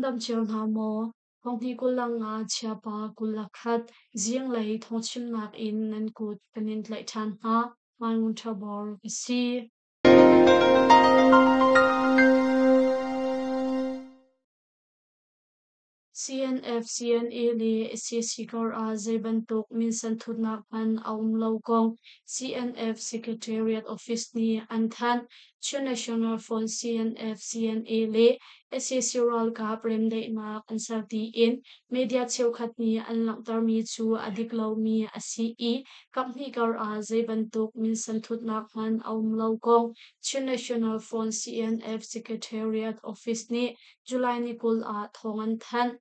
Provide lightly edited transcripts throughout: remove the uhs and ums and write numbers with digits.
dam cio hna maw? Thonghni 25 Chiapa 21 zinglei thawngchimnak in nan kut kan in tlaih ṭhan hna. Mai Ngun Ṭha Bor ka si. CNF, CNA le sac kar ah zeibantuk minsenthutnak hmanh a um lo kong CNF Secretariat Office nih an thanh. Chin National Front CNF, CNA le sac ralkap remdaihnak an ser tiin media cheukhat nih an langhtermi cu a dik lomi a si i kaphnih kar ah zeibantuk minsenthutnak hmanh a um lo kong Chin National Front CNF Secretariat Office nih July ni 20 ah thawng an thanh.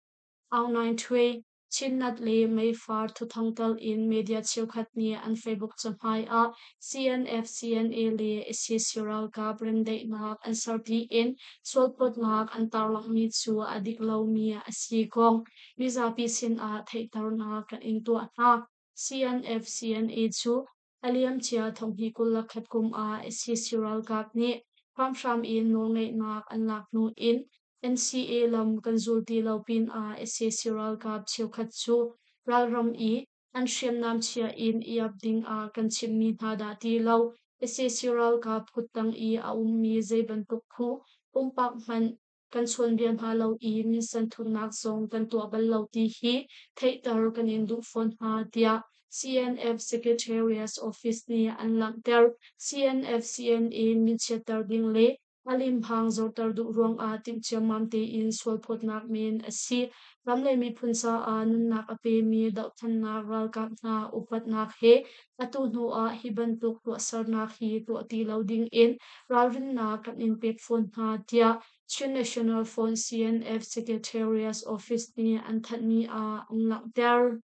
Aung Naing Htwe, Chinnet le Meifar thuthang tal in media cheukhat nih an Facebook cahmai ah CNF, CNA le sac ralkap remdaihnak an ser tiin sualphawtnak an tarlanghmi cu a dik lomi a si kong mizapi sinah theihternak kan in tuah hna. CNF, CNA cu A liamcia thonghnih 21 kum ah sac ralkap nih hramhram in nawlngeihnak an lak hnu in NCA lam kan zul ti lo pinah sac ralkap cheukhat cu ralram i an hriamnam chia in i ap ding ah kan chimhmi hna dah ti lo sac ralkap kuttang i a ummi zei bantuk phu pumpak hmanh kan chawnbia hna lo i minsenthutnak zong kan tuah bal lo ti hi theihter kan in duh fawn hna, tiah CNF Secretariat's Office nih an langhter. CNF CNA minchiatter ding le a limhang zorter duh ruangah timh ciammam tein sualphawtnak men a si. Ram le miphun caah nunnak a pemi dohthlennak ralkap hna upatnak he atu hnu ah hi bantuk tuahsernak hi tuah ti lo ding in ralrinnak kan in pek fawn hna, tiah Chin National Front CNF Secretariat's Office nih an thanhmi ah an langhter.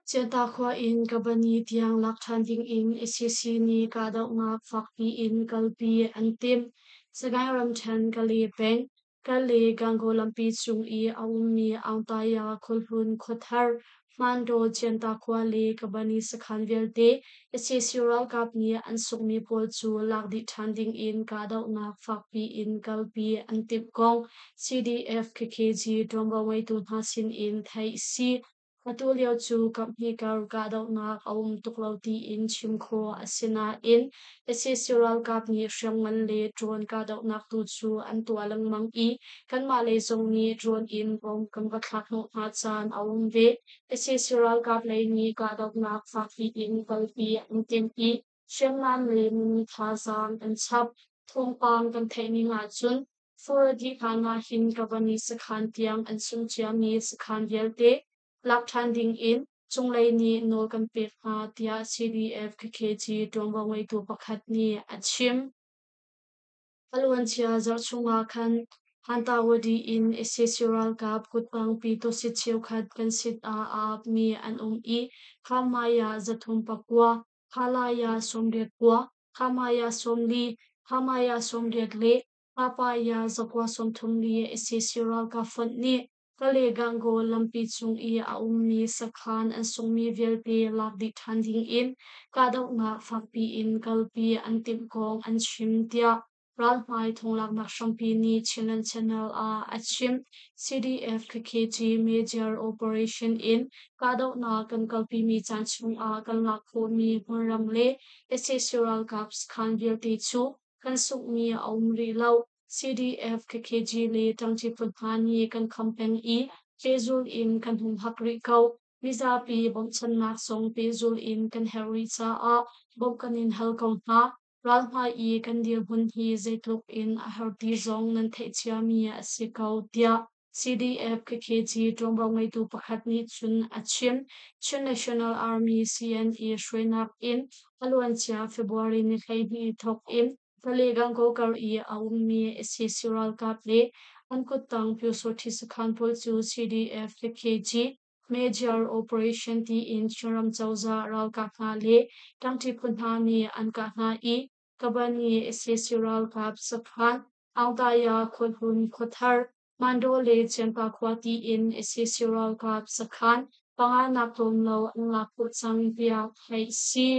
Ciata khua in Kabani tiang lak ṭhan dingin sac nih kahdohnak fakpi in kalpi an timh. Sagaing ramṭhen Kale peng, Kale Gangaw lampi cung i a ummi Aungtaya khuahlun khuathar Hmandaw Cianta khua le Kabani sakhan vialte sac ralkap nih an sukmi pawl cu lak dih ṭhan dingin kahdohnak fakpi in kalpi an timh kong CDF KKG ṭuanvo ngeitu hna sinin theih a si. Atu lio cu kaphnih kar kahdohnak a um tuk lo tiin chim khawh a si nain sac ralkap nih hriamngan le drone kahdohnak tu cu an tuah lengmang i kanmah lei zong nih drone in bomb kan va thlak hnawh hna caan a um ve. Sac ralkap lei nih kahdohnak fakpi in kalpi an timh i hriamnam le minung thazaang an chap. Thawngpang kan theih ning ahcun Fur dih hlan ahhin Kavani sakhan tiang an sung ciami sakhan vialte lak ṭhan dingin cunglei nih nawl kan pek hna tiah CDF KKG ṭuanvo ngeitu pakhat nih a chim. A luancia zarh chungah khan Hantawady in sac ralkap kuttang Pyitusit cheukhat kan sit ah aa apmi an um i Khamaya 309, Khalaya 89, Khamaya 40, Khamaya 80 le Papaya 934 sac ralkap fonh nih Kale-Gangaw lampi cung i a ummi sakhan an sunghmi vialte lak dih ṭhan dingin kahdohnak fakpi in kalpi an timh kong an chim, tiah ralhmai thonglaknak hrampi nih Chinland Channel ah a chim. CDF KKG Major Operation in kahdohnak kan kalpimi caan chungah kan lak khawhmi hmunram le sac ralkap sakhan vialte cu kan sunghmi a um rih lo. CDF, KKG le ṭangṭi phu hna nih kan kham peng i pehzul in kan humhak rih ko. Mizapi bawmhchanhnak zong pehzul in kan herh rih caah bawmh kan in hal ko hna. Ralhmai i kan dirhmun hi zeitluk in a har ti zong nan theih ciami a si ko, tiah CDF KKG ṭuanvo ngeitu pakhat nih cun a chim. Chin National Army CNA hruainak in a luancia February ni 12 thawk in Pale-Gangaw kar i a ummi sac ralkap le an kuttang Pyusawhti sakhan pawl cu CDF KKG Major Operation tiin Chinram cozah ralkap hna le ṭangṭi phu hna nih an kah hna i Kabani sac ralkap sakhan Aungtaya khuahlun khuathar Mandaw le Cianpa khua tiin sac ralkap sakhan panganak tlawm lo an lak khawh cang tiah theih a si.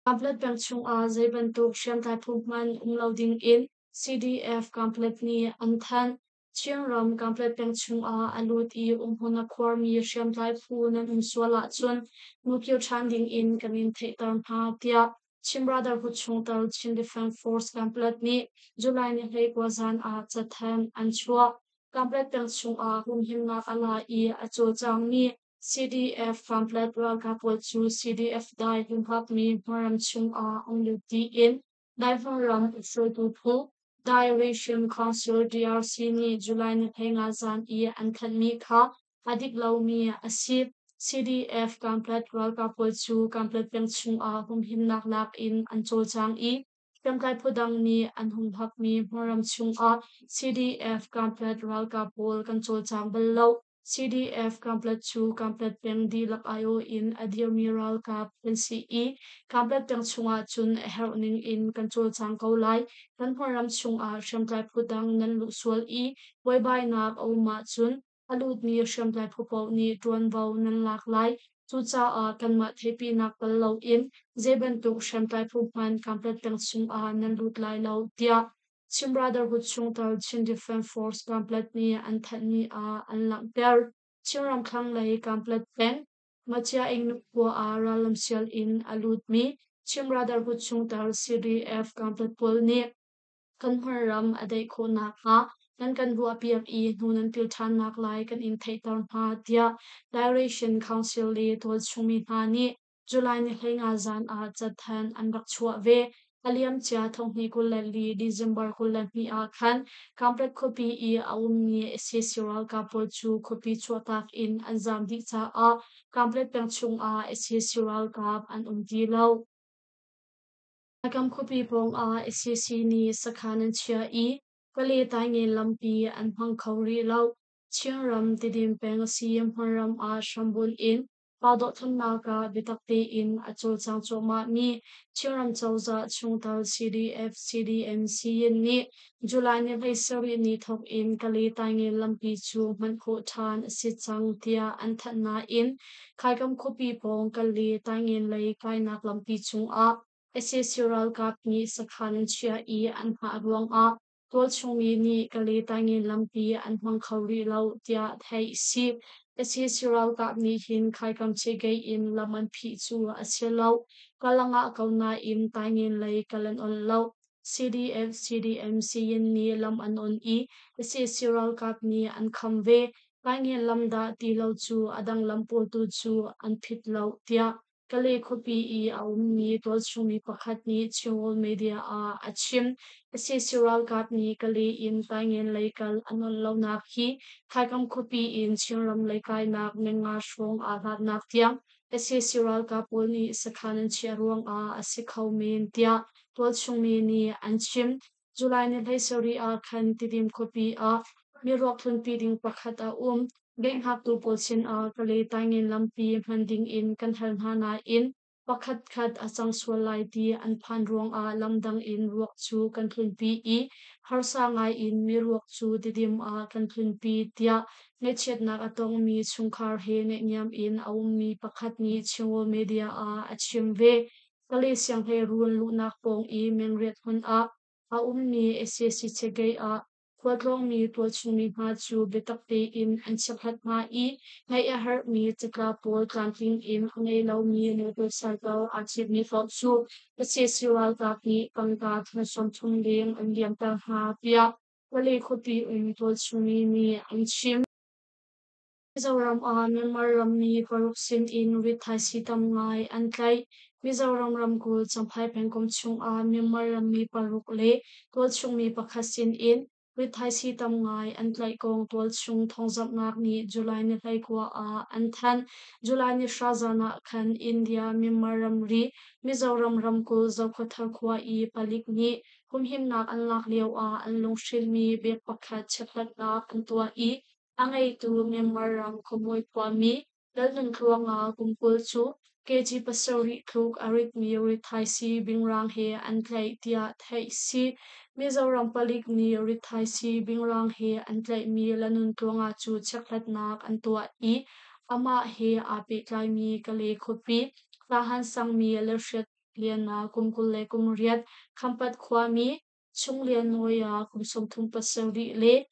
Pamphlet peng chungah zei bantuk hriamtlai phu hmanh um lo dingin. CDF Kanpetlet nih an thanh. Chinram Kanpetlet peng chungah a lut i umhmun a khuarmi hriamtlai phu nan um sual ahcun nukir ṭhan dingin kan in theihter hna, tiah Chin Brotherhood chungtel Chin Defense Force Kanpetlet nih July ni 19 zan ah cathanh an chuah. Kanpetlet peng chungah humhimnak a la i a cawlcangmi CDF Kanpetlet ralkap pawl cu CDF dai humhakmi hmunram chungah an lut tiin Daihmunram hruaitu phu Dai Regime Council DRC nih July ni 15 zan i an thanhmi kha a dik lomi a si. CDF Kanpetlet ralkap pawl cu Kanpetlet peng chungah humhimnak lak in an cawlcang i hriamtlai phu dang nih an humhakmi hmunram chungah CDF Kanpetlet ralkap pawl kan cawlcang bal lo. CDF Kanpetlet cu Kanpetlet peng dihlak aiawh in a dirmi ralkap kan si i Kanpetlet peng chungah cun a herh ning in kan cawlcang ko lai. Kan hmunram chungah hriamtlai phu dang nan luh sual i buaibainak a um ahcun a lutmi hriamtlai phu paoh nih ṭuanvo nan lak lai. Cucaah kanmah theihpinak tel loin zei bantuk hriamtlai phu hmanh Kanpetlet peng chungah nan lut lai lo, tiah Chin Brotherhood chungtel Chin Defense Force Kanpetlet nih an thanhmi ah an langhter. Chinram thlanglei Kanpetlet peng Machia Ingnuk khua ah rallam sial in a lutmi Chin Brotherhood chungtel CDF Kanpetlet pawl nih kan hmunram a daih khawh nakhnga nan kan ruahpiak i hnu nan pil ṭhan naklai kan in theihter hna, tiah Direction Council le tualchung mi hna nih July ni 15 zan ah cathanh an rak chuah ve. A liamcia 2024 December 22 ah khan Kanpetlet khuapi i a ummi sac ralkap pawl cu khuapi chuahtak in an zaam dih caah Kanpetlet peng chungah sac ralkap an um ti lo. Kam khuapi pawngah sac nih sakhan an chiah i Kale Taingen lampi an hmang kho rih lo. Chinram Tidim peng Siam hmunram ah hrambunh in Kahdohthlennak ah biatak tein a cawlcang cuahmahmi Chinram cozah chungtel CDF CDM Siyin nih July ni 17 ni thawk in Kale Taingen lampi cu hman khawh ṭhan a si cang tiah an thanh nain Khaikam khuapi pawng Kale Taingen lei kainak lampi cungah sac ralkap nih sakhan an chiah i an hngah ruangah tualchung mi nih Kale Taingen lampi an hmang kho rih lo tiah theih a si. Sac ralkap nih hin Khaikam Chegei in lam an phih cu a si lo. Kal a ngah ko nain Taingen lei kal an onh lo. CDF CDM Siyin nih lam an on i sac ralkap nih an kham ve. Taingen lam dah ti lo cu a dang lam pawl tu cu an phit lo tiah Kale khuapi i a ummi tualchungmi pakhat nih Chinworld Media ah a chim. Sac ralkap nih Kale in Taingen lei kal an onh lonak hi Thaikam khuapi in Chinram lei kainak menga hrawng aa hlatnak tiang sac ralkap pawl nih sakhan an chiah ruangah a si kho men tiah tualchungmi nih an chim. July ni 17 ah khan Tidim khuapi ah miruak tlunpi ding pakhat a um. Geihngaktu pawl sinah Kale Taingen lampi hman dingin kan hal hna nain pakhatkhat a cang sual lai ti an phan ruangah lam dang in ruak cu kan tlunpi i harsa ngaiin miruak cu Tidim ah kan tlunpi tiah ngaihchiatnak a tongmi chungkhar he naihniam in a ummi pakhat nih Chinworld Media ah a chim ve. Kale sianghleiruun luhnak pawng i mengriat hmun ah a ummi sac Chegei ah khualtlawngmi tualchungmi hna cu biatak tein an chiaphlat hna i ngeih a herhmi catlap pawl tlamtling in a ngei lomi motorcycle aa citmi paoh cu sac ralkap nih tangka thong 30 leng an liamter hna tiah Kale khuapi um tualchungmi nih an chim. Mizoram ah Myanmar rammi paruk sinin rithaisii tam ngai an tlaih. Mizoram ramkulh Champhai pengkomh chungah Myanmar rammi paruk le tualchung mi pakhat sinin rithaisii tam ngai an tlaih kong tualchung thawngzamhnak nih July ni 19 ah an thanh. July ni 10 zan ah khan India Myanmar ramri Mizoram ramkulh Zokhawthar khua i palik nih humhimnak an lak lio ah an lunghrinhmi bag pakhat chekhlatnak an tuah i a ngeitu Myanmar ram khuamuai khuami Lalnuntluanga kum 20 cu kg 7 tluk a ritmi rithaisii bingrang he an tlaih tiah theih a si. Mizoram palik nih rithaisii bingrang he an tlaihmi Lalnuntluanga cu chekhlatnak an tuah i amah he aa pehtlaimi Kale khuapi Tahan sangmi Lalhriat Liana kum 28 Khampat khuami. Chunglian Nawia kum 37 le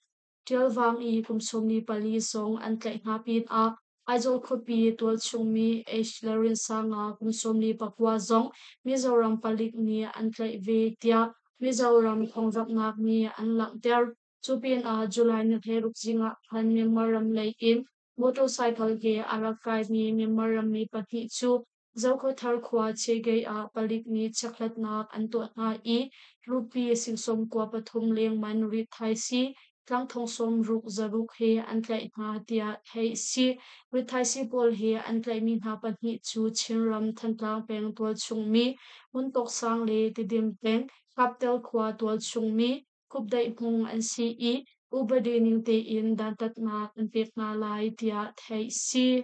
Ṭialvang i kum 14 zong an tlaih hna pinah Aizawl khuapi tualchungmi H. Lalrinsanga kum 49 zong Mizoram palik nih an tlaih ve tiah Mizoram thawngzamhnak nih an langhter. Cu pinah July ni 16 zing ah khan Myanmar ram lei in motorcycle he a rak kaimi Myanmar rammi pahnih cu Zokhawthar khua Chegei ah palik nih chekhlatnak an tuah hna i rupee 93,000 lengman rithaisii tlangthong 60 600 he an tlaih hna tiah theih a si. Rithaisii pawl he an tlaihmi hna pahnih cu Chinram Thantlang peng tualchung mi Hmuntawk sang le Tidim peng Kaptel khua tualchung mi Khupdeih Hmung an si i upadi ning tein dantatnak an pek hna lai tiah theih a si.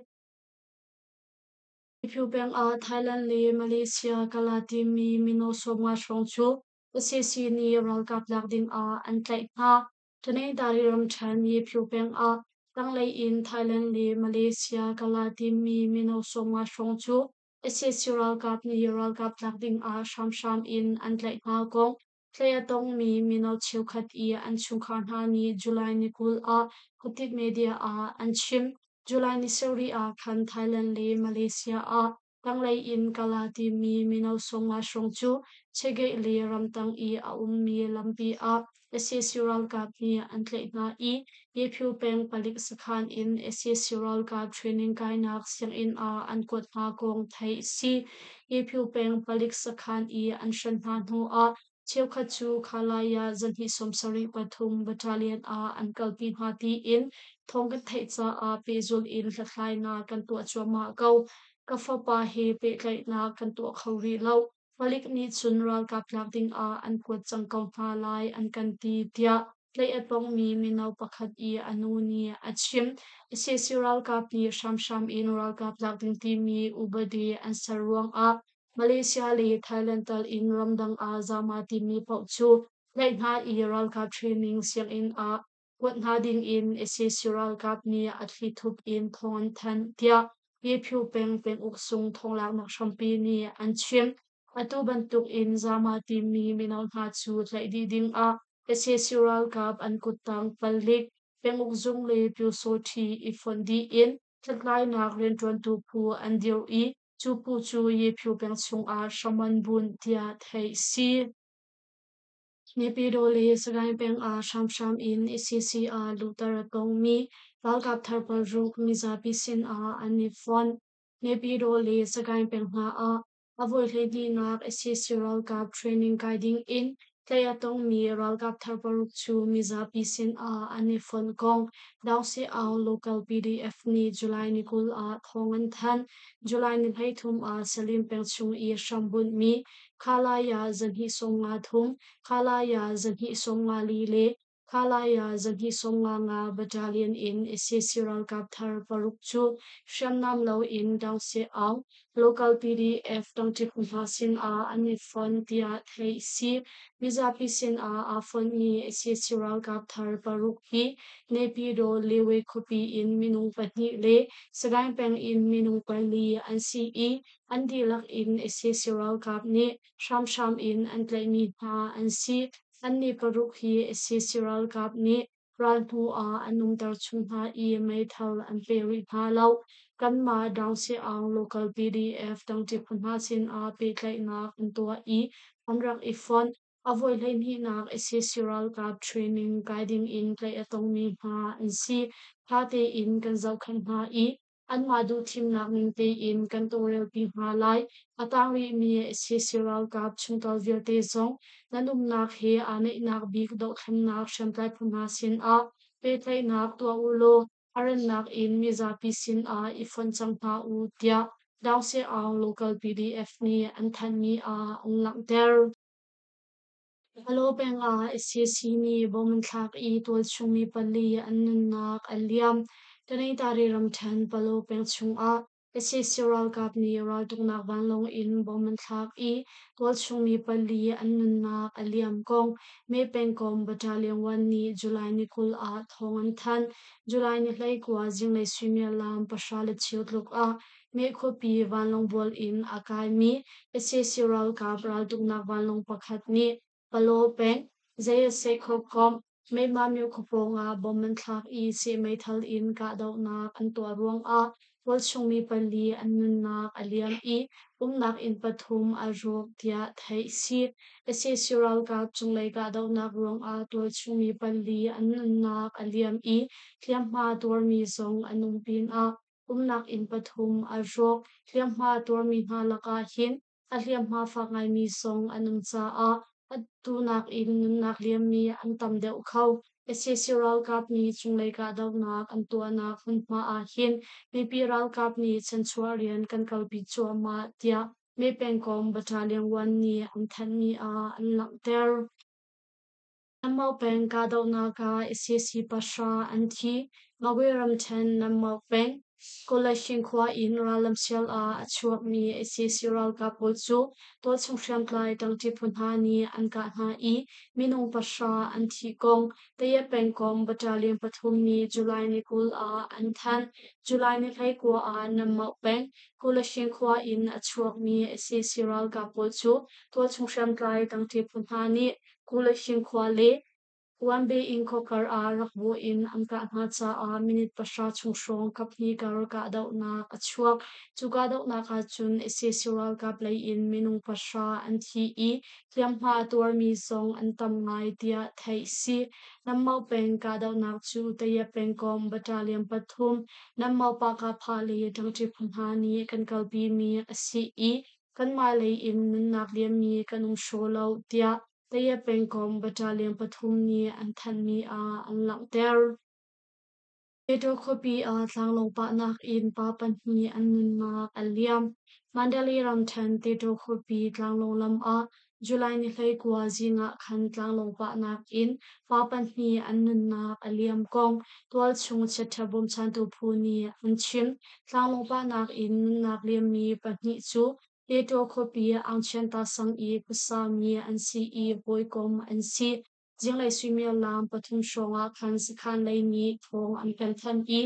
Phu peng ah Thailand le Malaysia kala timi mino 50 hrawng cu sac nih ralkap lak ding ah an tlaih hna. Taningtari ramṭhen Phu peng ah tanglei in Thailand le Malaysia kala timi mino 50 hrawng cu sac ralkap nih ralkap tlak ding ah hramhram in an tlaih hna kong tlaih a tongmi mino cheukhat i an chungkhar hna nih July ni 20 ah Khuatit media ah an chim. July ni 7 ah khan Thailand le Malaysia ah tanglei in Kala timi mino 50 hrawng cu Chegeih le ramtang i a ummi lampi ah sac ralkap nih an tlaih hna i Yephu peng palik sakhan in sac ralkap training kainak sianginn ah an kuat hna kong theih a si. Yephu peng palik sakhan i an hren hna hnu ah cheukhat cu Khalaya zahnih 73 battalion ah an kalpi hna tiin thawng kan theih caah pehzulh in hlathlainak kan tuah cuahmah ko. Ka fapa he pehtlaihnak kan tuah kho rih lo. Palik nih cun ralkap tlak ding ah an kuat cang ko hna lai an kan ti tiah tlaih a tongmi mino pakhat i a nu nih a chim. Sac ralkap nih hramhram in ralkap tlak ding timi upadi an ser ruangah Malaysia le Thailand tal in ramdang ah zaam aa timmi paoh cu tlaih hna i ralkap training sianginn ah kuat hna ding in sac ralkap nih a thlithup in thawng an thanh tiah Pyiphu peng penguk sung thawnglaknak hrampi nih an chim. Atu bantuk in zaam aa timmi mino hna cu tlaih dih ding ah sac ralkap an kuttang palik, penguk zung le Pyusawṭhi i fonh dih in hlathlainak rianṭuantu phu an dirh i cu phu cu Yephu peng chungah hram an bunh tiah theih a si. Nipidaw le Sagaing peng ah hramhram in sac ah luhter a tongmi ralkap thar paruk mizapi sin ah an i fonh. Nipidaw le Sagaing peng hna ah a voi 12nak sac ralkap training kai ding in tlaih a tongmi ralkap thar paruk cu mizapi sin ah an i fonh kong Daungsiaung local PDF nih July ni 20 ah thawng an thanh. July ni 33 ah Salim peng chung i hrambunhmi Khalaya 253, Khalaya 254 le Khalaya 255 battalion in sac ralkap thar paruk cu hriamnam loin Daungsiaung local PDF tangṭi phu hna sinah an i fon tiah theih a si. Mizapi sinah aa fonmi sac ralkap thar paruk hi Naypyidaw Lewe khuapi in minung pahnih le Sagaing peng in minung pali an si i an dihlak in sac ralkap nih hramhram in an tlaihmi hna an si. Annih paruk hi sac ralkap nih ral hnu ah an umter chung hna i meithal an pe rih hna lo. Kanmah Daungsiaung local PDF tangṭi phu hna sinah pehtlaihnak an tuah i an rak i fonh. A voi 12nak sac ralkap training kai ding in tlaih a tongmi hna an si. Ṭha tein kan zohkhenh hna i anmah duhthimnak ning tein kan tawlrelpi hna lai. A tang rihmi sac ralkap chungtel vialte zong nan umnak he aa naihnak bik dohthlennak hriamtlai phu hna sinah pehtlaihnak tuah u law a rannak in mizapi sinah i fonh cang hna u tiah Daungsiaung local PDF nih an thanhmi ah an langhter. Alo peng ah sac nih bom an thlak i tualchung mi pali an nunnak a liam. Tanaytari ramṭhen Palo peng chungah sac ralkap nih raltuknak vanlawng in bom an thlak i tualchung mi pali an nunnak a liam kong May pengkomh Battalion 1 nih July ni 20 ah thawng an thanh. July ni 19 zinglei suimilam 10:15 tluk ah May khuapi vanlawng bual in a kaimi sac ralkap raltuknak vanlawng pakhat nih Palaw peng Zei khuakomh Meihmamyo khua pawngah bom an thlak i seh meithal in kahdohnak an tuah ruangah tualchung mi pali an nunnak a liam i umnak inn pathum a rawk tiah theih a si. Sac ralkap cunglei kahdohnak ruangah tualchung mi pali an nunnak a liam i hliamhma tuarmi zong an um pinah umnak inn pathum a rawk. Hliamhma tuarmi hna lakah hin a hliamhma fak ngaimi zong an um caah atu nakin nunnak liammi an tam deuh kho. Sac ralkap nih cunglei kahdohnak an tuahnak hmunhma ah hin mipi ralkap nih chanchuah rian kan kalpi cuahmah tiah May pengkomh Battalion 1 nih an thanhmi ah an langhter. Nammau peng kahdohnak ah sac pahra an thi. Magwe ramṭhen Nammau peng Kawlashin khua in rallamsial ah a chuakmi sac ralkap pawl cu tualchung hriamtlai ṭangṭi phu hna nih an kah hna i minung pahra an thih kong Tayet pengkomh Battalion pathum nih July ni 20 ah an thanh. July ni 19 ah Nammau peng Kawlashin khua in a chuakmi sac ralkap pawl cu tualchung hriamtlai ṭangṭi phu hna nih Kawlashin khua le Wanbe inn khuakar ah rak bawh in an kah hna caah minute pahra chung hrawng kaphnih kar kahdohnak a chuak. Cu kahdohnak ahcun sac ralkap lei in minung pahra an thi i hliamhma a tuarmi zong an tam ngai tiah theih a si. Nammau peng kahdohnak cu Tayap pengkomh Battalion pathum Nammau Pahkahphah le Ṭangṭi phu hna nih kan kalpimi a si i kanmah lei in nunnak liammi kan um hraw lo tiah Tayet pengkomh battalion pathum nih an thanhmi ah an langhter. Edo khuapi ah tlanglawng pahnak in pa pahnih an nunnak a liam. Mandalay ramṭhen Teto khuapi tlanglawng lam ah July ni 19 zing ah khan tlanglawng pahnak in pa pahnih an nunnak a liam kong tualchung chiaṭha bawmchantu phu nih an chim. Tlanglawng pahnak in nunnak liammi pahnih cu Teto khuapi Aungchianta sang i khuasami an si i hawikom an si. Zinglei suimilam pathum hrawng ah khan sakhan lei nih thawng an kan thanh i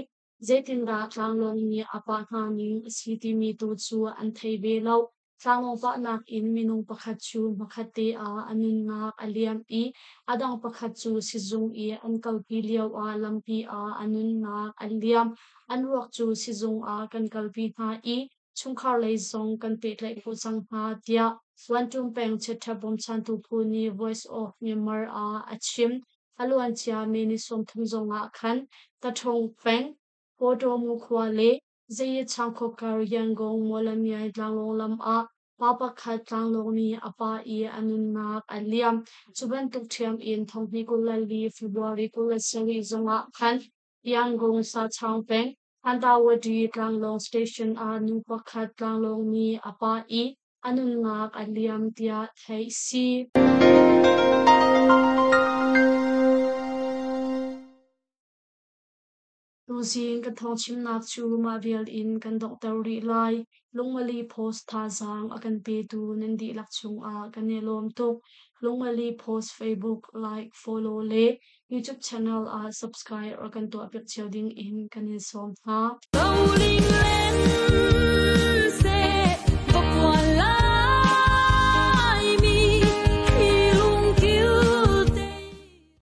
zeitindah tlanglawng nih a pah hna ning a si timi tu cu an thei ve lo. Tlanglawng pahnak in minung pakhat cu hmakhatte ah a nunnak a liam i a dang pakhat cu sizung i an kalpi lioah lampi ah a nunnak a liam. An ruak cu sizung ah kan kalpi hna i chungkhar lei zong kan pehtlaih khawh cang hna tiah Wanṭum peng chiaṭha bawmchantu phu nih Voice of Myanmar ah a chim. A luancia May ni 30 zongah khan Taṭhung peng Pawṭawmu khua le Zeyichang khuakar Yangon Mawlamyine tlanglawng lam ah pa pakhat tlanglawng nih a pa i a nunnak a liam. Cu bantuk ṭhiam in 2024 February 27 zongah khan Yangon Sachaung peng Hantawady tlanglawng station ah nu pakhat tlanglawng nih a pah i a nunnak a liam tiah theih si. Tuzing kan thawngchimnak cu mah vial in kan donghter rih lai. Lungmali Post thazaang a kan petu nan dihlak cungah kan i lawm tuk. Lungmali Post Facebook like, follow le YouTube channel ah subscribe rak kan tuahpiak cio ding in kan in sawm hna. Rolling land.